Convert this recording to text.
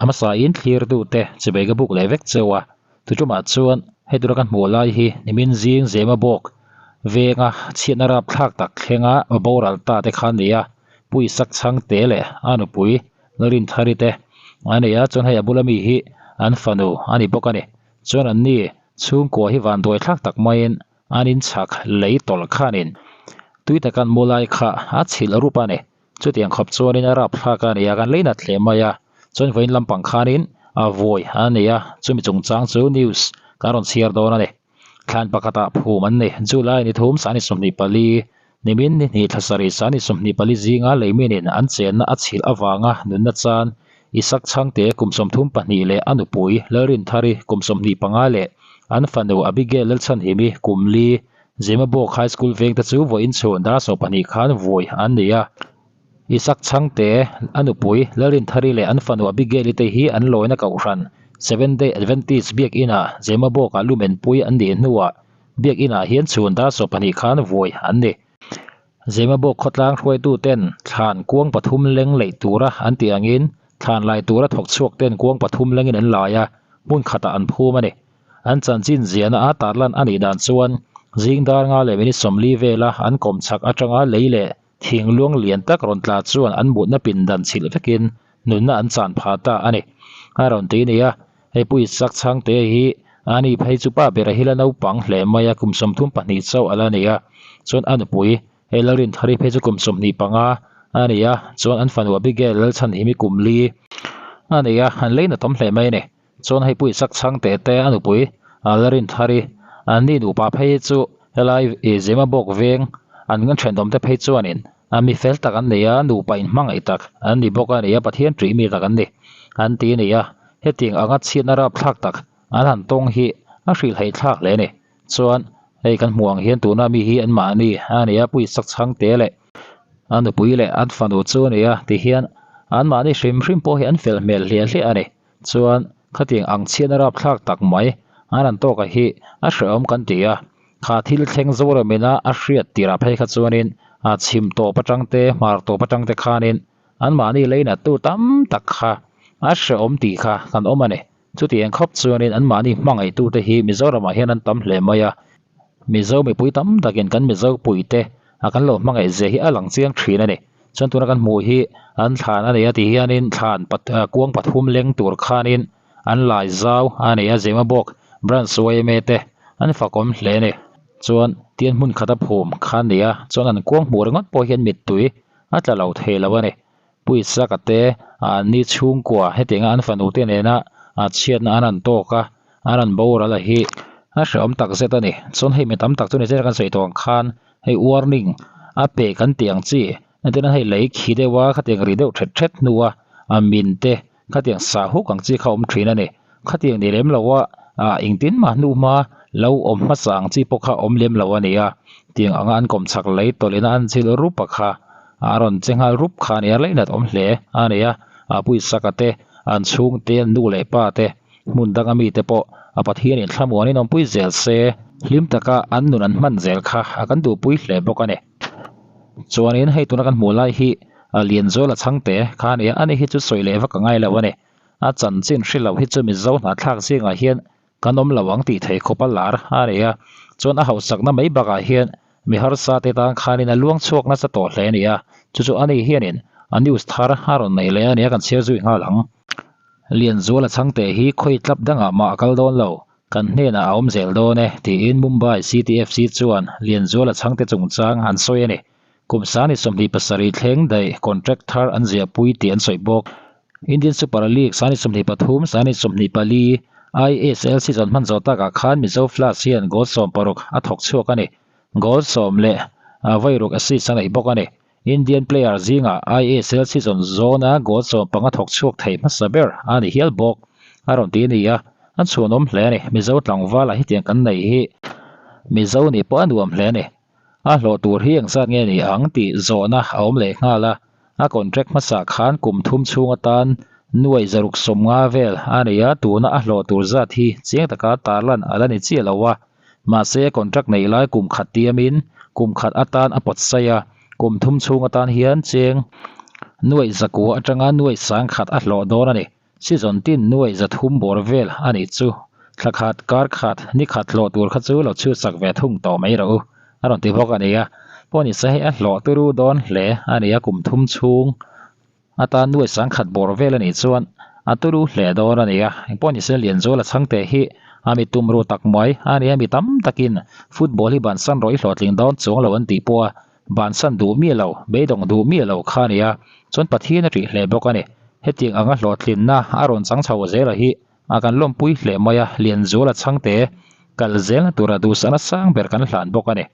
A hmasain thlirtute chibei ka buk leh vek cheu a, tuṭumah chuan hei tura ka hmuh lai hi nimin zing zema bawk venga chhiatna rapthlak tak thlenga boral ta te kha a ni a, Pu Isak Chhangte leh a nupui Lalrinthari te a ni a, chuan hei a bula mi hi an fanu a ni bawk a ni. Chuan anni chhungkua hi vanduai thlak tak maiin an inchhak lei tawlh khanin tui taka an mu lai kha a chhilh rup a ni. Chutiang khawp chuanin a rap thlak a ni a, kan lei nat hle mai a. Chuan vawiin lampang khanin a vawi a ni a, chumi chungchang chu news kan rawn chhiar dawn a ni. Thlan pakhatah phum an ni. July ni thum sani 24, nimin ni hnih thla sarih sani 24 zinga leiminin an chenna a chhilh avanga nunna chan Isak Chhangte kum 32 leh a nupui Lalrinthari kum 25 leh an fanu Abigail Lalchhanhimi kum li Zemabawk High School vengte chu vawiin chhun dar 12 khan vawi an ni a. Isak Chhangte, a nupui Lalrinthari leh an fanu Abigail-i te hi an lawina kohhran Seventh-day Adventist Biakin-ah Zemabawkah lumenpui an nih hnuah Biakin-ah hian chhun dar 12 khan vawi an ni. Zemabawk khawtlang hruaituten thlan kuang pathum leng leih tura an tih angin thlan lai tura thawk chhuak ten kuang pathum lengin an lai a, hmun khatah an phum a ni. An chanchin ziahna a tarlan a nih dan chuan zing dar nga leh minute 40 vela an kawm chhak atanga lei leh thingluang lian tak rawn tla chuan an mutna pindan chhilh vekin nunna an chan phah ta a ni. A rawn ti nia, hei Pu Isak Chhangte hi a ni phei chu pa bera hi la naupang hle mai a, kum 32 chauh a la ni a, chuan a nupui hei Lalrinthari phei chu kum 25 a ni a, chuan an fanu Abigail Lalchhanhimi kum li a ni a, an lei natawm hle mai a ni. Chuan hei Pu Isak Chhangte te a nupui Lalrinthari an ni nupa phei chu helai Zemabawk veng an thenawm te phei chuanin A mi fel tak an nei a, nupa inhmangaih tak an ni bawk a ni a, Pathian ṭih mi tak an ni an ti a ni a, hetiang anga chhiatna rapthlak tak an han tawng hi a hrilhheih thlak hle a ni. Chuan hei kan hmuh ang hian tuna mi hi anmahni a ni a, Puisak Chhangte leh a nupui leh an fanu chu a ni a, tihian anmahni hrim hrim pawh hi an fel hmel hliah hliah a ni. Chuan khatiang ang chhiatna rapthlak tak mai an han tawka hi a hrehawm kan ti a, kha thil thleng Zoramina a hriat tirah phei kha chuanin a chhim tawp atang te hmar tawp atang te khanin anmahni leinattu tam tak kha a hrehawm tih kha kan awm a ni. Chutiang khawp chuanin anmahni hmangaihtute hi Mizoramah hian an tam hle mai a, Mizo mipui tam takin kan Mizo puite a kan lo hmangaih zia hi a lang chiang thin a ni. Chuan tuna kan hmuh hi an thlan a ni a tih hianin thlan kuang pathum leng tur khanin an lai zau a ni a, Zemabawk branch yma te an fakawm hle a ni. Chuan tian hmun khata phum kha a ni a, chuan an kuang hmuh ringawt pawh hian mittui a tla lo thei lo a ni. Puisaka te an ni chhungkua hetianga an fanu te nena chhiatna an han tawk a, an han boral a hi a hrehawm tak zet a ni. Chuan hei mi tam tak chu ni chen kan sawi tawh ang khan hei warning a pe kan tih ang chi entirna hei lei khi deuh a khatiang ri deuh thet thet hnua a min te khatiang sah huk ang chi kha awm thin a ni. Khatiang ni lem lo a ah engtin mah hnu hma lo awm hmasa ang chi pawh kha awm lem lo a ni a, tiang anga an kawm chak lei tawlh ina an chil rup a kha a rawn che nghal rup kha a ni a, leinat awm hle a ni a, a puisaka te an chhungte an nu leh pa te hmun danga mite pawh a Pathianin thlamuanin awmpui zel se hlim taka an nun an hman zel kha a kan duhpui hle bawk a ni. Chuanin hei tuna kan hmuh lai hi a Lianzuala chhangte kha a ni a, ani hi chu sawi leh vak a ngai lo a ni. A chanchin hre loh hi chu Mizo hnahthlak zingah hian kan awm lo ang tih thei khawp a lar a ni a, chuan a hausakna mai bakah hian mi harsa te tan khanin a luang chhuak nasa tawh hle a ni a, chu chu ani hianin a news thar a rawn nei leh a ni a kan chhiar zui nghal ang. Lianzuala chhangte hi khawi tlap dangah mah a kal dawn lo, kan hnenah a awm zel dawn e tiin Mumbai CTFC chuan Lianzuala chhangte chungchang an sawi a ni. Kum sani 27 thleng daih contract thar an ziahpui tih an sawi bawk. Indian Super League sani 23, sani 24 ISL season hman zawh takah khan Mizo Flash hian goal 16 a thawk chhuak a ni. Goal 10 leh vairuk assist a nei bawk a ni. Indian player zingah ISL season zawna goal 15 thawk chhuak thei hmasa ber a ni hial bawk a rawn ti a ni a, an chhuanawm hle a ni. Mizo tlangvala hetiang kan nei hi Mizo nih pawh a nuam hle a ni. A hlawh tur hi engzat nge ni ang tih zawhna a awm leh nghal a, a contract hmasa khan kum thum chhung atan nuai zaruk 50 vel a nei a, tuna a hlawh tur zat hi chiang taka tarlan a la ni chiah lo a, mahse contract neih lai kum khat tiamin kum khat atan a pawt sai a, kum thum chhung atan hian cheng nuai zakua atanga nuai 10,000 a hlawh dawn a ni. Season tin nuai 300 bawr vel a nih chu. Thla khat, kar khat, ni khat hlawh tur kha chu lo chhut sak ve thung tawh mai rawh u, a rawn ti bawk a ni a. Pawh ni se hei a hlawh turu dawn hle a ni a, kum thum chhung atan nuai 10,000 bawr vel a nih chuan a turu hle dawn a ni a. Engpawh ni se Lianzuala chhangte hi a mi tum ru tak mai a ni a, mi tam takin football hi bansan rawh i hlawhtling dawn chuang lo an tih pawh a Bansan duh miah lo, beidawng duh miah lo kha a ni a, chuan Pathian a ṭih hle bawk a ni. Hetiang anga hlawhtlinna a rawn chang chho zela hi a kan lawmpui hle mai a, Lianzuala chhangte kal zelna tura duhsakna sang ber kan hlan bawk a ni.